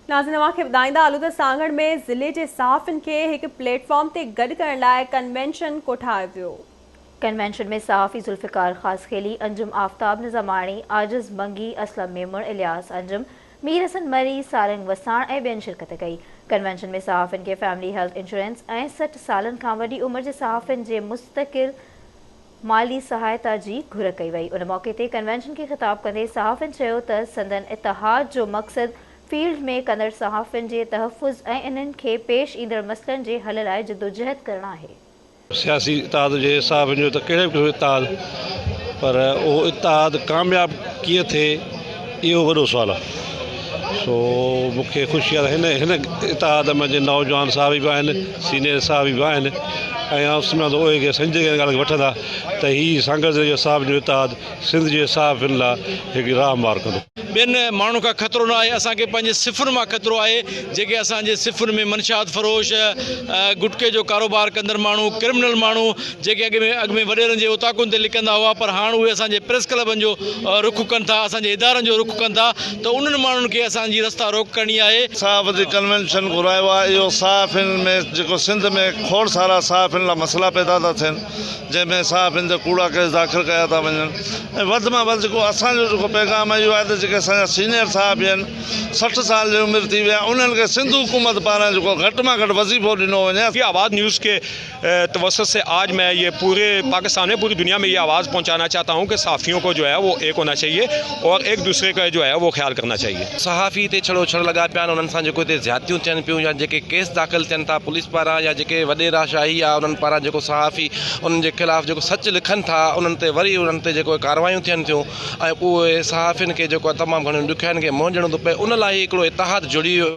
ناظرين اوهان کي ٻڌائيندا هلون ته سانگهڙ ۾ ضلعي جي صحافين کي هڪ پليٽ فارم تي گڏ ڪرڻ لاء ڪنوينشن ڪوٺايو ويو. ڪنوينشن ۾ صحافي ذوالفقار خاصخيلي، انجم آفتاب نظاماڻي، عاجز منگي، اسلم ميمڻ، الياس انجم، مير حسن مري، سارنگ وساڻ ۽ ٻين شرڪت ڪئي. ڪنوينشن ۾ صحافين کي فيملي هيلٿ انشورنس ۽ 60 سالن کان وڏي عمر جي صحافين جي مستقل مالي سهائتا جي گهر ڪئي وئي. ان موقعي تي ڪنوينشن کي خطاب ڪندي صحافين چيو ته سندن اتحاد جو مقصد فيلڊ ۾ ڪندڙ صحافين جي تحفظ ۽ انهن کي پيش ايندڙ مسئلن جي حل لاء جدوجهد ڪرڻ آهي. سياسي اتحاد هجي، صحافين جو ته ڪهڙي به قسم جو اتحاد پر اهو اتحاد ڪامياب ڪيئن ٿئي اهو وڏو سوال آهي. سو مون کي خوشي آهي ته هن هن اتحاد ۾ جي نوجوان صحافي به آهن سينيئر صحافي به آهن ۽ آئون سمجهان ٿو اهي سنجيدگي سان ڳالهه کي وٺندا ته هي سانگهڙ ضلعي جو صحافين جو اتحاد سنڌ جي صحافين لاء هڪ راهه هموار ڪندو. ٻين ماڻهن کان خطرو نه آهي اسان کي پنهنجي صفن مان خطرو آهي جيڪي اسان جي صفن ۾ منشيات فروش گٽڪي جو ڪاروبار ڪندڙ ماڻهو ڪرمنل ماڻهو جيڪي اڳ ۾ اڳ ۾ وڏيرن جي اوطاقن تي لڪندا هئا پر هاڻ اهي اسان جي پريس ڪلبن جو رخ ڪن ٿا اسان جي ادارن جو رخ ڪن ٿا ته انهن ماڻهن کي اسان جي رستا روڪ ڪرڻي آهي. صحافتي ڪنوينشن گهرايو آهي اهو صحافين ۾ جيڪو سنڌ ۾ کوڙ سارا صحافين لاء مسئلا پيدا ٿا ٿين جنهن ۾ صحافين تي ڪوڙا ڪيس داخل ڪيا ٿا وڃن ۽ وڌ مان وڌ جيڪو اسان جو جيڪو پيغام آهي اهو آهي ته جيڪي اسان جا سينئر صحافي آهن 60 سال جي عمر ٿي وئي آهي انهن کي سنڌ حڪومت پاران جيڪو گهٽ مان گهٽ وظيفو ڏنو وڃي. آواز نيوز ڪي توسط से आज मैं ये पूरे पाकिस्तान में पूरी दुनिया में ये आवाज़ पहुंचाना चाहता हूं कि सहाफ़ियों को जो है वो एक होना चाहिए और एक दूसरे का जो है वो ख्याल करना चाहिए। صحافي تي ڇڙو ڇڙ لڳا پيا آهن انهن سان جيڪو هتي زيادتيون ٿين پيون يا جيڪي ڪيس داخل ٿين ٿا پوليس پاران يا جيڪي وڏيرا شاهي آ انهن پاران جيڪو صحافي انهن جي خلاف جيڪو سچ لکن ٿا انهن تي وري انهن تي جيڪو ڪاروايون ٿين ٿيون ۽ اهي صحافين کي جيڪو تمام گهڻيون ڏکيائين کي منهن ڏيڻو ٿو پئي ان لاء هي هڪڙو اتحاد جڙي ويو.